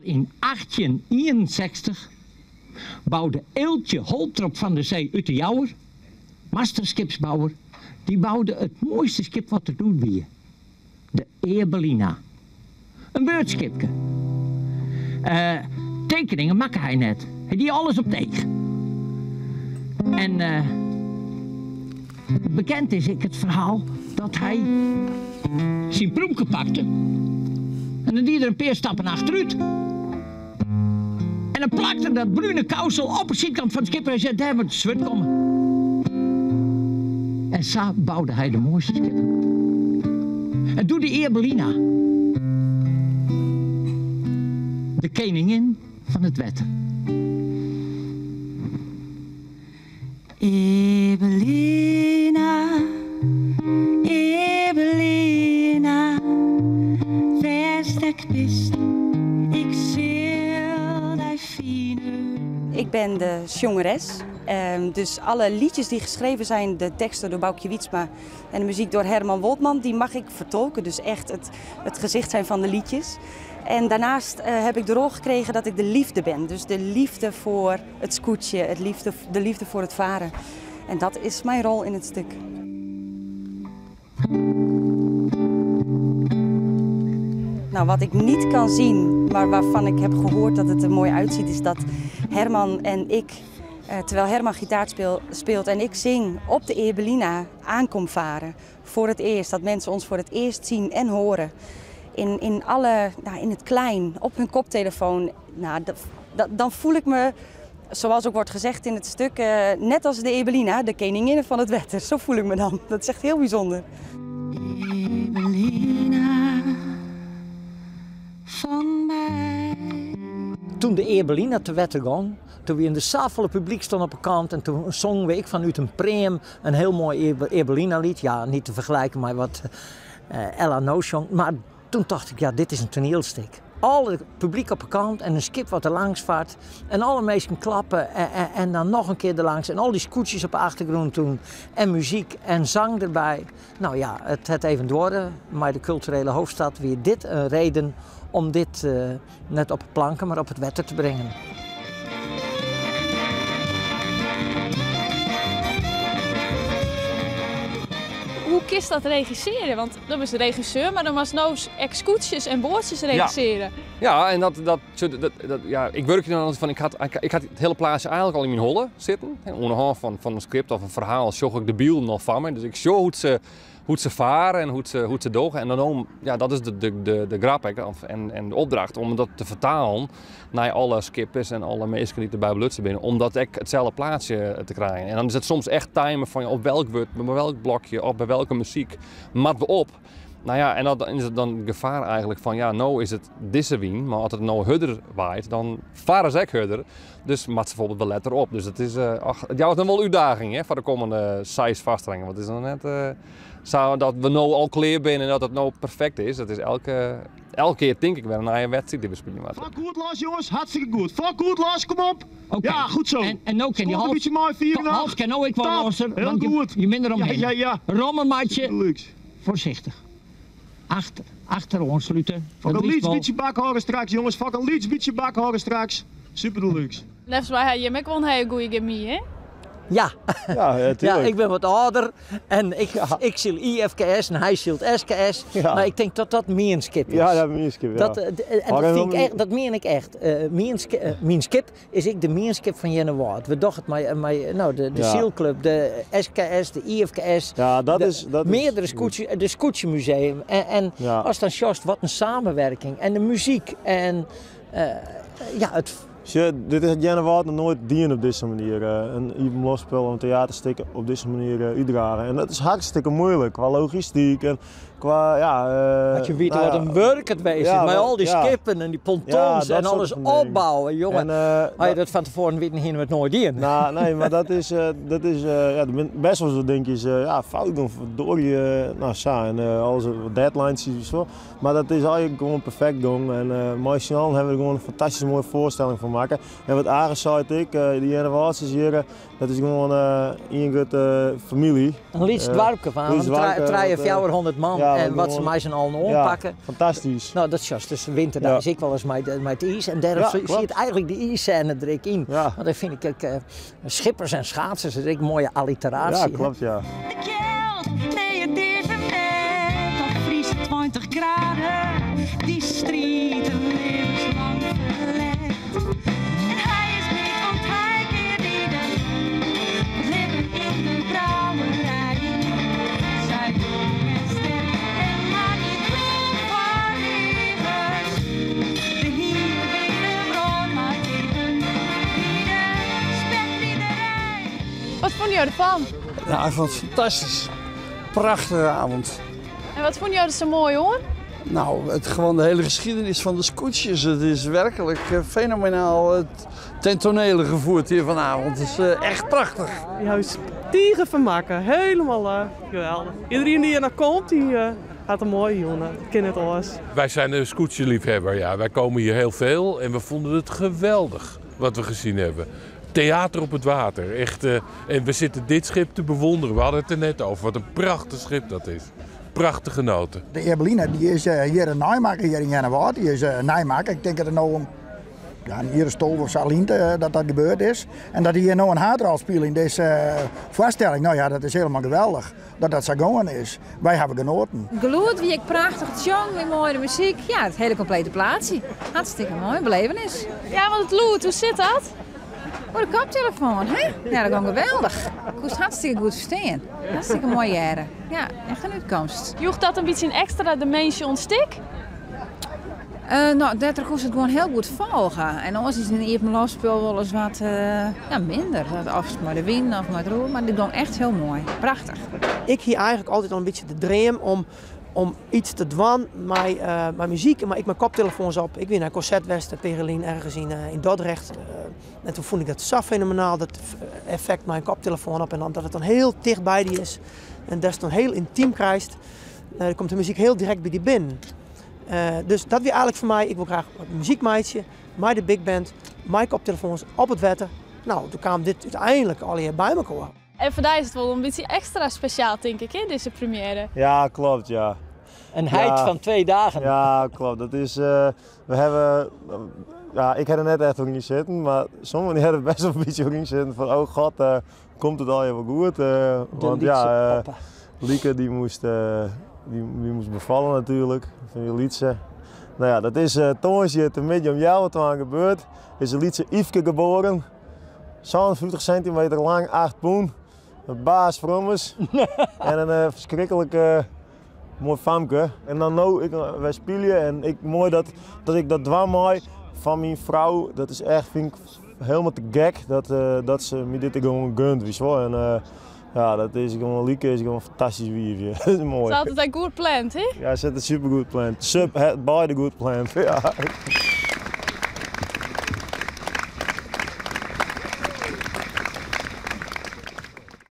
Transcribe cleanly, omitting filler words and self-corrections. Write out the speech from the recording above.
Yn 1861 boude Eeltje Holtrop van der Zee út De Jouwer, masterskipsbouwer, dy boude it moaiste skip wat der doe wie, de Eabelina. In beurtskipke. Tekeningen makke hy net, hy die alles op 't each. En bekend is ek it ferhaal dat hy syn prûmke pakte en dan die er in pear stappen achterút en dan plakte er dat brune kousel op 'e sydkant fan it skip en hy sei, dêr moat it swurd komme. En sa boude hy de moaiste skippen. En doe de Eabelina, de keningin fan it wetter. Eabelina, Eabelina, wêr'tst ek bist, ik sil dy fine. Ik ben de sjongeres. Dus alle liedjes die geschreven zijn, de teksten door Baukje Wietsma en de muziek door Herman Woltman, die mag ik vertolken. Dus echt het, het gezicht zijn van de liedjes. En daarnaast heb ik de rol gekregen dat ik de liefde ben. Dus de liefde voor het skûtsje, het liefde, de liefde voor het varen. En dat is mijn rol in het stuk. Nou, wat ik niet kan zien, maar waarvan ik heb gehoord dat het er mooi uitziet, is dat Herman en ik, terwijl Herman gitaar speelt en ik zing, op de Eabelina aankom varen. Voor het eerst, dat mensen ons voor het eerst zien en horen. In, in, alle, nou, in het klein, op hun koptelefoon. Nou, dan voel ik me, zoals ook wordt gezegd in het stuk, net als de Eabelina, de koningin van het wetter. Zo voel ik me dan. Dat is echt heel bijzonder. Eabelina van mij. Toen de Eabelina te wetter gong, toen wie in de safolle publyk stond op de kant en toen zongen we ik vanuit een pream een heel mooi Eabelina lied. Ja, niet te vergelijken met wat Ella no sjongt, maar toen dacht ik, ja, dit is een toneelstuk. Al het publiek op de kant en een skip wat er langs vaart. En alle mensen klappen en dan nog een keer erlangs. En al die scootjes op de achtergrond toen. En muziek en zang erbij. Nou ja, het het even door, maar de culturele hoofdstad weer dit een reden om dit net op de planken, maar op het wetter te brengen. Hoe kinst dat regissearje? Want do bist de regisseur, mar dan moatst no ek skûtsjes en boatsjes regissearje. Ja, en dat, dat, dat, dat, ja, ik wurkje dan altyd fan, ik ha it hiele plaatsje eigenlik al yn myn holle sitten. Oan de hân fan in skript of in ferhaal sjoch ik de bylden al foar my. Dus ik sjoch hoe't se fare en hoe't se dogge. En dan om, ja, dat is de grap ek, of, en de opdracht om dat te fertalen nei alle skippers en alle minsken dy't derby belutsen binne, om dat ek itselde plaatsje te krijen. En dan is it soms echt timen fan op welk wurd, by welk blokje of by welke muzyk moatte we op. Nou ja, en dan is it dan gefaar eigenlik fan, ja, no is it dizze wyn, mar as it no hurder waait, dan farre se ek hurder. Dus moat se bijvoorbeeld wel letter op. Dus it is, ach, it jout dan wol útdaging, hè, foar de kommende 6 foarstellingen. Want it is noch net sa dat we no al klear binne en dat it no perfekt is. Dat is elke kear tink ik wer in nije wedstriid dy't we spylje moatte. Fok goed los jongens, hartstikke goed. Fok goed los, kom op. Oké. Ja, goed zo. En no kin dy Skoot in half, bytsje mei, 4 en half 8. kin no ek wol Top, losser, heel want goed. je binne der Ja, omhinne. ja, ja. Romme meitsje. Super deluxe. Foarsichtich. Achter, achteroan slute. Fok Dat in liefst lyts wol. bytsje bakhâlde straks jongens, fok in lyts bytsje bakhâlde straks. Super deluxe. Neffens my ha jim ek wol in hiele goede gemy, hè? Ja. Ja, ja, Ja, tuurlijk. ik ben wat âlder en ik, ik syl IFKS en hy sylt SKS. Ja. Mar ik tink dat dat mienskip is. Ja, ja, mienskip, ja. Dat, en Maar dat dan- fyn ik echt, dat mien ik echt. Myn skip is ek de mienskip fan Earnewâld. We dogge it mei no, de sylklup, de SKS, de IFKS. Ja, dat de is, dat is meardere skûtsje, de skûtsjemuseum. En ast dan sjochst wat in samenwerking en de muzyk en ja, it Sjoch, dit hat Earnewâld noch noait dien op dizze manier. In iepenloftspul of in teaterstik op dizze manier útdrage. En dat is hartstikke muoilik kwa logistyk en kwa, ja, As je witte nou wat ja, in wurk it west is, ja, mei wat- al dy ja. skippen en dy pontons Ja, dat en soort alles fan dingen. opbouwe, jonge. En, As je dat dat fan tefoaren witten hiene we it noait dien. Nou, nee, mar dat is, dat is, ja, der binne bêst wol wat dinkjes, ja, fout gien, verdorie, nou sa, en alles wat deadlines en sa. Mar dat is eigenlik gewoan perfekt gien en mei syn allen hawwe we der gewoan in fantastysk moaie foarstelling fan makke. En wat Age seit ek, dy Earnewâldsters hjir, dat is gewoan ien grutte famylje. In lyts doarpke fan lyts doarpke, trije, wat, 400 man. ja. Ja, en wat se mei syn allen oanpakke. Ja, fantastysk. No, dat sjochst dus winterdeis ek wolris mei it iis. En dêrom siet eigentlik dy iissêne der ek yn. Want dat fyn ik ek, schippers en schaatsers, dat is ek in moaie alliteraasje. Ja, klopt, ja. De kjeld, nee it is him net, al friest it 20 graden, dy striid in libbenslang ferlet. En hy is bliid, want hy kin ride, it libben yn de brouwerij. Sy jong en sterk en mar gjin doel foar eagen. De hier by de wrâld mei tegen, by de spekriderij. Wat fûnen jo derfan? Nou, ik fûn it fantastysk. Prachtige avond. En wat fûnen jo der sa moai oan? Nou, het, gewoon de hele geschiedenis van de skûtsjes. Het is werkelijk fenomenaal ten tonele gevoerd hier vanavond. Het is echt prachtig. Juist tige fermakke. Helemaal geweldig. Iedereen die er naar komt, die hat in moaie jûn. Dat kin net oars. Wij zijn een skûtsjeliefhebber, ja. Wij komen hier heel veel en we vonden het geweldig wat we gezien hebben. Theater op het water, echt. En we zitten dit schip te bewonderen. We hadden het er net over, wat een prachtig schip dat is. Prachtige noten. De Earbelina die is hjir in neimakke, hjir yn Earnewâld. Die is neimakke. Ik tink dat it no om, ja, in jier as 12 of sa lyn dat dat gebeurd is. En dat hy hjir no in haadrol spilet yn dizze foarstelling. Nou ja, dat is helemaal geweldig dat dat sa gongen is. Wy hawwe genoaten. It gelûd wie ek prachtich, it sjongen wie moai, de muzyk. Ja, it hiele komplete plaatsje. Hartstikke moai, belevenis. Ja, want it lûd, hoe sit dat? Oer de koptelefoan, hè? Ja, dat gong geweldich. Koest hartstikke goed ferstean. Hartstikke moai hearre. Ja, echt in útkomst. Joech dat in bytsje in ekstra diminsje oan it stik? No, dêrtroch koest it gewoan hiel goed folge. En oars is in iepenloftspul wolris wat ja, minder. Dat of mei de wyn of mei it roer, mar dit gong echt hiel moai. Prachtich. Ik hie eigentlik altyd al in bytsje de dream om iets te dwaan mei muzyk, mar ek mei koptelefoans op. Ik wie nei in konsert west, in pear jier lyn, ergens yn Dordrecht. En toen fûn ik dat sa fenomenaal, dat effekt mei in koptelefoan op en dan dat it dan hiel ticht by dy is en datst dan hiel yntym krijst. Dan komt de muzyk hiel direkt by dy binnen. Dus dat wie eigentlik foar my, ik wol graach wat muzyk meitsje mei de big band, mei koptelefoans op it wetter. No, doe kaam dit úteinlik allegear by mekoar. En foar dy is it wol in bytsje ekstra spesjaal, tink ik, hè, dizze première. Ja, klopt, ja. Een heit van 2 dagen. Ja, klopt. Dat is, we hebben, ja, ik ha der net echt yn sitten, mar sommigen die ha der best wol in bytsje yn sitten fan, oh god, komt it allegear wol goed? De Want lytse ja, papa. Lieke die moast befalle natuerlik, fan dy lytse. Nou ja, dat is tongersdei temiddei om healwei twaen gebeurd. Is de lytse Yfke geboren. 57 centimeter lang, 8 pûn. Een baas frommes. En in ferskriklik moai famke. En dan no, ik, wy spylje en ik, moai dat ik dat dwaan mei fan myn frou. Dat is echt, fyn ik, helemaal te gek dat se my dit gewoan gunt, witst wol. En ja, dat is gewoan, Lieke is gewoan in fantastysk wiifje. Dat is moai. Se hat it ek goed pland, hè? Ja, se hat it supergoed pland. Sub, beide goed pland, ja.